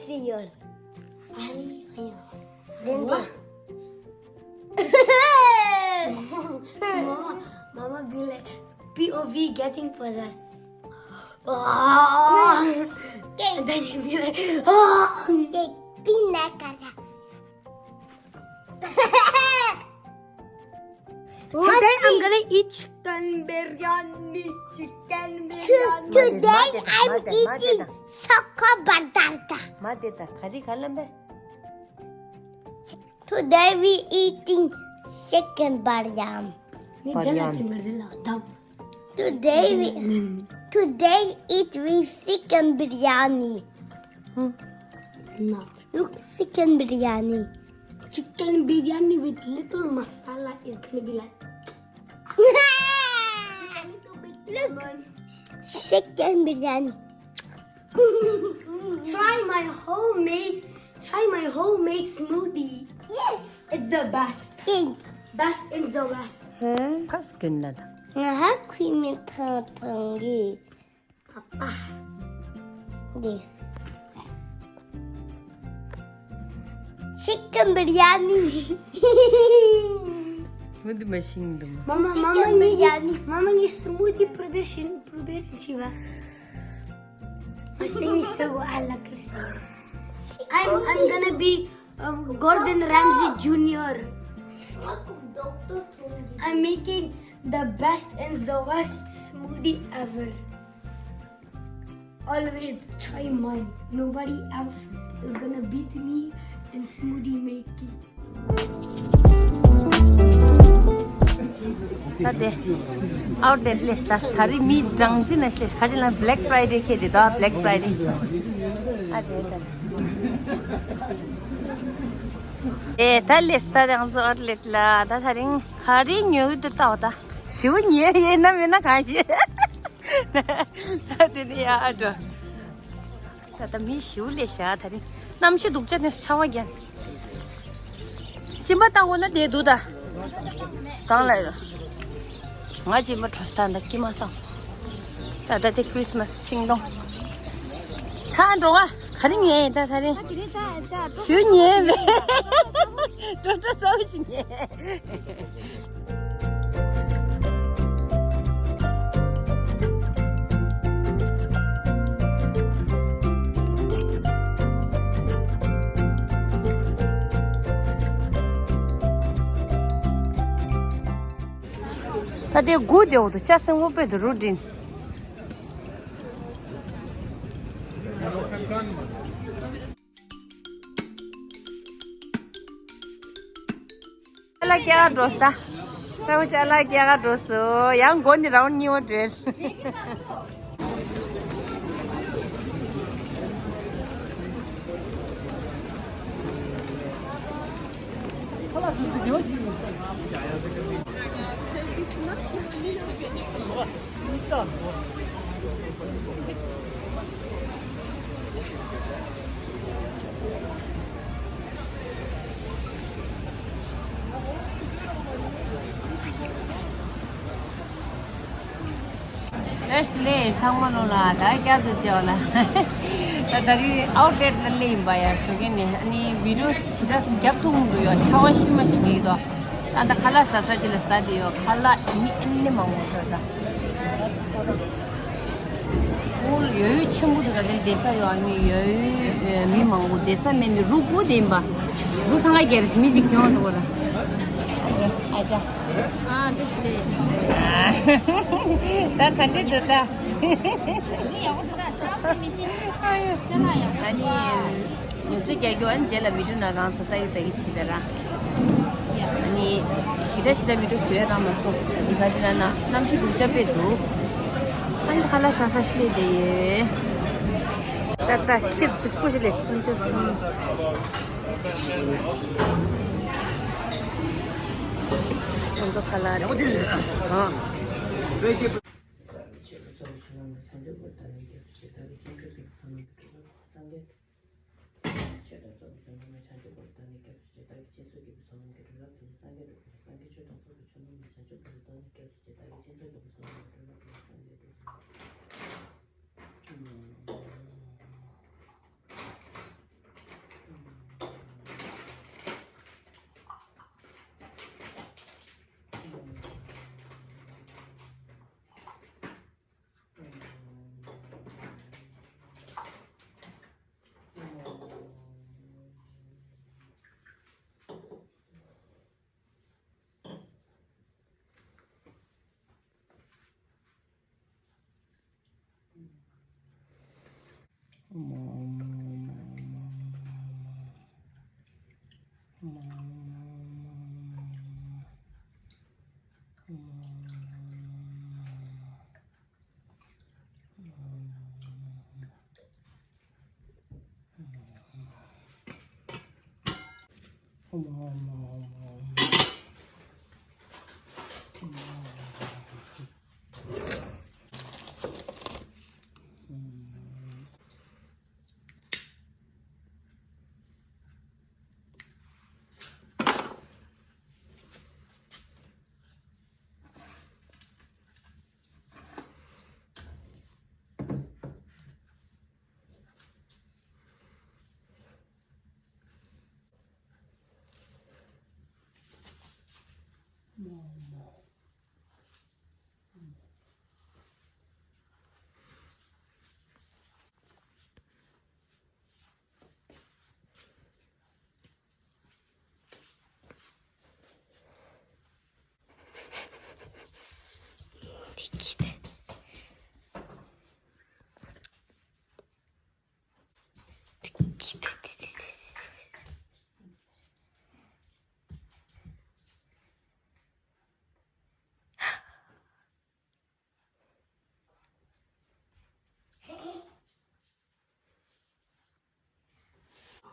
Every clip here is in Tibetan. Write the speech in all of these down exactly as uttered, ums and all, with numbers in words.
P O V. ཨ་ནི་ཨ་ཡ། ལན་ཏེ། Mama, Mama be like, P O V getting possessed. Oh. Cake. And then you be like, oh. Cake. Pina colada. Today I'm gonna eat chicken biryani, chicken biryani. Today I'm eating choco batata. མ་དེ་ད་ག་རེ་ག་ལ་མེད། Today we eating chicken biryani. ངས་འདི་ལ་དེ་མི་རེད་ལ་དམ། Today we, today eat we chicken biryani. Hmm. Not. Look, chicken biryani. Chicken biryani with little masala is gonna be like. Little bit lemon. Chicken biryani. Try my homemade, try my homemade smoothie. Yes. It's the best. Cake. Best in the West. Huh? Kas gönna da. Aha, creamy tang tangi. Papa. De. Chicken biryani. What the machine do? Mama, chicken mama, biryani. Mama, smoothie preparation, preparation, Shiva. Masini sago alakirsa. I'm, I'm gonna be, um, Gordon Ramsay Junior. I'm making the best and the worst smoothie ever. Always try mine. Nobody else is gonna beat me in smoothie making. ད་དེ་ཨའུ་ལེཊ་སླེབས་ད། ད་རེས་མི་གྲངས་འཛིན་ན་སླེབས། ཁ་ཅིག་ལ་Black Friday ཁེལ་དེ་ད་Black Friday. ཨ་དེ་ད། ཨེ་ད་སླེབས་ད་རང་ཚོ་ཨའུ་ལེཊ་ལ། ད་ད་རིང་ག་རེ་ཉོ་གི་འདུག་ལྟ་འོ་ད། ཞེ་པོ་ཉོས་ཡོད་ན་མེད་ན་གང་ཤེས། ད་དེ་ནི་ཡ་ཨ་འགྲོ། ད་ལྟ་མི་ཞེ་པོ་སླེབས་ཤག་ད་རིང་གནམ་གཤིས་སྡུག་ཅག་ནས་ཆར་པ་བརྒྱབ། སྦྱིན་པ་བཏང་དགོས་ན་དེ་འདུག་ད། གང་ལ་ཡོད། ང་སྦྱིན་པ་འགྲོ་ས་ད་ད་ཀྱི་མ་བཏང་། ད་ད་དེ་Christmas ཤིང་སྡོང་། ད་འགྲོ་ག་ག་རེ་ཉོས་ཡིན་ད་ད་རིང་། ཞེ་པོ་ཉོས་མེད། འགྲོ་འགྲོ་ཚ་པོ་ཞིག་ཉོས། ད་དེ་དགུ་དེ་འོག་ཏུ་ལྕགས་སྲིན་འོག་པོད་དུ་རུ་འདྲེན། ཅ་ལག་སྐྱེལ་ག་འགྲོ་ས། ལྟ་བུ་ཅ་ལག་སྐྱེལ་ག་འགྲོ་སོ། ཡང་མགོ་ནི་རང་གཉིས་པ་འགྲོས། ཨེ་ལེ་ཚང་མ་ལོ་ལ་ད་བསྐྱར་དུ་བཅར་བ་ལ། ད་ད་རིང་ཨའུ་ལེཊ་ལ་སླེབས་ཡིན་པ་ཡ། ཞོགས་ཀས་ནས་ཨ་ནི་བི་ཌི་ཡོ་ཇི་འདྲ་རྒྱབ་ཐུབ་ཀྱི་མི་འདུག་ཡ། ཆར་པ་ཤི་མ་ཤི་རྒྱག་གི་འདུག་ཨ་ད་ཁ་ལག་ཟ་ས་ཅིག་ལ་ཟ་བསྡད་ཡོད། ཁ་ལག་མི་ཨེ་ནི་མང་པོ་འདུག་ད། ཨོ་ཡོད་ཡོད་ཆེན་པོ་འདུག་ད་དེ་བསྡད་ས་ཡོད། ཨ་ནི་ཡོད་ཡོད་མི་མང་པོ་བསྡད་ས་མེད་ནི་རུ་དགུ་དེ་ཡིན་པ། རུ་ཚང་ཁ་རྒྱལ་མི་གཅིག་ཐོན་འདུག་གོ་ར། ཨ་ཅག་ཨ་འདྲ་སི་ལེ། ད་ག་འདྲ་འདུག་ད། ཨ་ནི། ང་ཚོས་རྒྱག་རྒྱུ་ཨ་ནི་རྗེས་ལ་བི་ཌི་ཡོ་ནང་རང་ཚོ་ལྟ་གི་ལྟ་གི་བྱེད་དེ་ར། ཨ་ནི་ཞེ་དྲག་ཞེ་དྲག་བི་ཌི་ཡོ་བཟོ་ཡ་རག་མ་སོང་། འདི་ག་ཅི་ན་ན་གནམ་གཤིས་སྡུག་ཅག་དཔེ་འདུག་ཨ་ནི་ཁ་ལག་ཟ་ས་ཞིག་སླེབས་བསྡད་ཡོད། ད་ད་ཁྱི་རྫིག་པོ་ཞིག་སླེབས་སོང་། ཁྱི་རྫིག་ཁྱེད་ཚོ་ཁ་ལག་རེད། ཨ། ཆོས་དང་ཚོགས་ཀྱི་ཆོས་རྣམས་ཀྱི་སྒྲོན་མེ་བྱང་ཆུབ་ཀྱི་སེམས་དཔའ་བསམ་ཡས་ཀྱི་སངས་རྒྱས། ཆོས་དང་ཚོགས་ཀྱི་ཆོས་རྣམས་ཀྱི་བྱང་ཆུབ་ཀྱི་སེམས་དཔའ་བསམ་ཡས་ཀྱི་སྒྲོན་མེ་བྱང་ཆུབ་ཀྱི་སངས་རྒྱས་སྒྲུབ་པ་སངས་རྒྱས་སྒྲུབ་པ་སངས་རྒྱས་སྒྲུབ་པ་སངས་རྒྱས་སྒྲུབ་པ་སངས་རྒྱས་སྒྲུབ་པ་སངས་རྒྱས་སྒྲུབ་པ་སངས་རྒྱས་སྒྲུབ་པ་སངས་རྒྱས་སྒྲུབ་པ་སངས་རྒྱས་སྒྲུབ་པ་སངས་རྒྱས་སྒྲུབ་པ།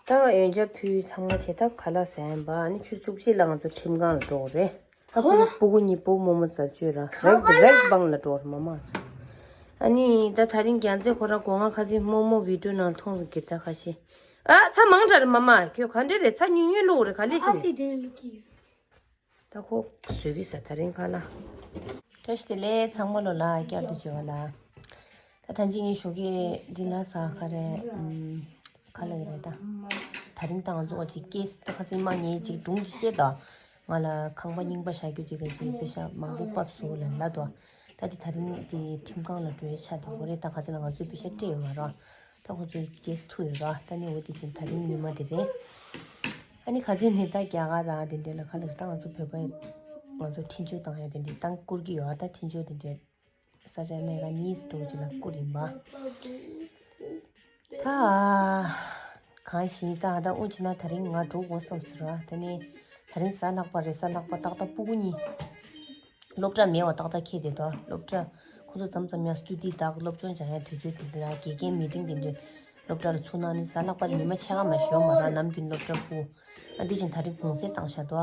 ད་ཡོན་ཆབ་ཕུལ་ཚང་མ་བྱས། ད་ཁ་ལག་ཟ་ཡིན་པ། ཨ་ནི་ཆུ་ཚོད་བཅུ་གཅིག་ལ་ང་ཚོ་ཁྲིམས་ཁང་ལ་འགྲོ་དགོས་རེད། ད་ཨ་ཕྲུ་གུ་ཕྲུ་གུ་གཉིས་པོ་རྨོ་མོ་རྩ་གཅོད་ར་རེག་རེག་བང་ལ་འགྲོ་རེད་མ་མ་ཚོ། ཨ་ནི་ད་དེ་རིང་རྒྱལ་མཚན་ཁོ་རང་སྒོ་ང་ཁ་སང་རྨོ་མོ་བི་ཌིའོ་ནང་མཐོང་སོང་གི། ད་ཁ་ཤས་ཨ་ཚ་མང་དྲགས་རེད་མ་མ། ཁྱོད་ག་འདྲ་རེད། ཚ་ཉུང་ཉུང་བླུགས་རེད། ག་ལེ་ཞིག་ཨ་རེད། དེ་དེ་ལུག་གི་ཡོད། ད་ཁོ་བཟོས་ཀྱི་ས་དེ་རིང་ཁ་ལག་བཀྲ་ཤིས་བདེ་ལེགས་ཚང་མ་ལོ་ལ་བསྐྱར་དུ་བྱེད་པ་ལ། ད་ཐང་ཅིག་ངའི་ཞོགས་ཀས་འདི་ལ་ས་ག་རེ་ཨམ། ག་ལ་ཡི་རེད་ད། དེ་རིང་ད་ང་ཚོ་གི་ཀེས་ད་ཁ་སང་མ་ངས་ཅིག་སྒྲུང་ཅིག་བཤད་ད། ང་ལ་ཁང་པ་རྙིང་པ་བཞག་རྒྱུ་དེ་ག་ཅིག་པེ་ཤ་མང་པོ་ཕབ་སོང་ལ་ལ་དོ། ད་དེ་དེ་རིང་དེ་ཁྲིམས་ཁང་ལ་འགྲོ་ཡ་ཆ་དེ་གོ་རེད། ད་ག་ཚོད་ལ་ང་ཚོས་པེ་ཤ་སྤྲད་ཡོད་མ་རོགས། ད་ཁོ་ཚོའི་ཀེས་ཐུག་ཡོད་ར། ད་ནི་འོ་དེ་ཅིག་དེ་རིང་ཉི་མ་དེ་རེད། ཨ་ནི་ཁ་སང་ནི་ད་རྒྱ་གར་དང་དེ་འདྲ་ལ་ཁ་ལག་ད་ང་ཚོ་བོད་པ་ང་ཚོ་འཕྲིན་བཅོལ་བཏང་ཡ་དེ་འདྲ་བཏང་བསྐུར་གྱི་ཡོད། ད་འཕྲིན་བཅོལ་དེ་འདྲ་ས་ཆ་གནས་ག་གཉིས་སུ་འགྲོ་ཅིག་ལ་བསྐུར་ཡིན་པ། ད་གང་ཞིག་ད་ད་དབུ་ཅི་ན་དེ་རིང་ང་འགྲོ་དགོས་བསམ་ཟེར་བ། དེ་ནི་དེ་རིང་གཟའ་ལྷག་པ་རེད། གཟའ་ལྷག་པ་ཏག་ཏག་སྤུ་གུ་གཉིས། སློབ་གྲྭ་མེད་པ་ཏག་ཏག་ཁེལ་བསྡད་དོ། སློབ་གྲྭ་ཁོ་ཚོ་མཚམས་མཚམས་ཡང་སྟུ་ཌི་དག་སློབ་སྦྱོང་སྦྱང་ཡ་དུས་ཚོད་དེ་འདྲ་དགེ་རྒན་མི་ཊིང་དེ་འདྲ་སློབ་གྲྭ་ལ་ཚུགས་ན་ནི་གཟའ་ལྷག་པ་ཉི་མ་ཕྱེད་ཀ་མ་ཞོག་མ་ར་ནམ་རྒྱུན་སློབ་གྲྭ་ཕུ། ཨ་འདི་བཞིན་དེ་རིང་གུང་སེང་བཏང་ཤག་དོ།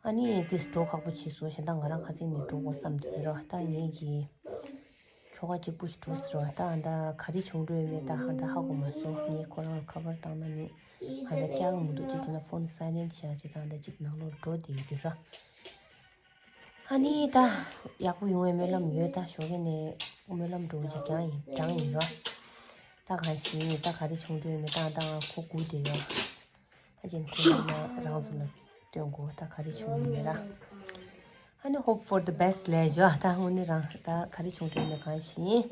ཨ་ནི་དེ་འགྲོ་ཁག་པོ་བྱས་སོང་། གཞན་དག་ང་རང་ཁ་སང་ནས་འགྲོ་དགོས་བསམ་དེ་རོ། ད་ངེད་ཀྱི་ཁྱོ་ག་གཅིག་པུ་ཞིག་འགྲོ་ཟེར་བ། ད་ཨ་ད་ག་རེ་བྱུང་འགྲོ་ཡོད་མེད་ད་ཨ་ད་ཧ་གོ་མ་སོང་། ངས་ཁོ་རང་ལ་ཁ་པར་བཏང་ན་ནི་ཨ་ད་སྐྱག་མི་འདུག་ཅིག་བྱས་ན་ཕོན་སའི་ལེན་ཊི་བྱས་ཅིག་ད་ཨ་ད་ཅིག་ནང་ལོགས་འགྲོ་བསྡད་ཡོད་ཀྱི་ར། ཨ་ནི་ད་ཡག་པོ་ཡོང་བའི་སྨོན་ལམ་ཡོད། ད་ཞོགས་ཀས་ནས་སྨོན་ལམ་འགྲོ་གི་ཅིག་རྒྱང་ཡིན་རྒྱང་ཡིན་ར། ད་གང་ཞིག་ད་ག་རེ་བྱུང་འགྲོ་ཡོད་མེད་ད་ཨ་ད་ང་ཁོ་སྒུག་བསྡད་ཡོད། ཨ་ཅེན་ཁོ་ཡིན་ན་རང་ཚོ་ལ་སྟོན་དགོས། ད་ག་རེ་བྱུང་ཡོད་མེད་ར། ཨ་ནི་hope for the best ལས་བྱོས། ད་དངོས་གནས་རང་ད་ག་རེ་བྱུང་འགྲོ་ཡོད་མེད་གང་ཤེས།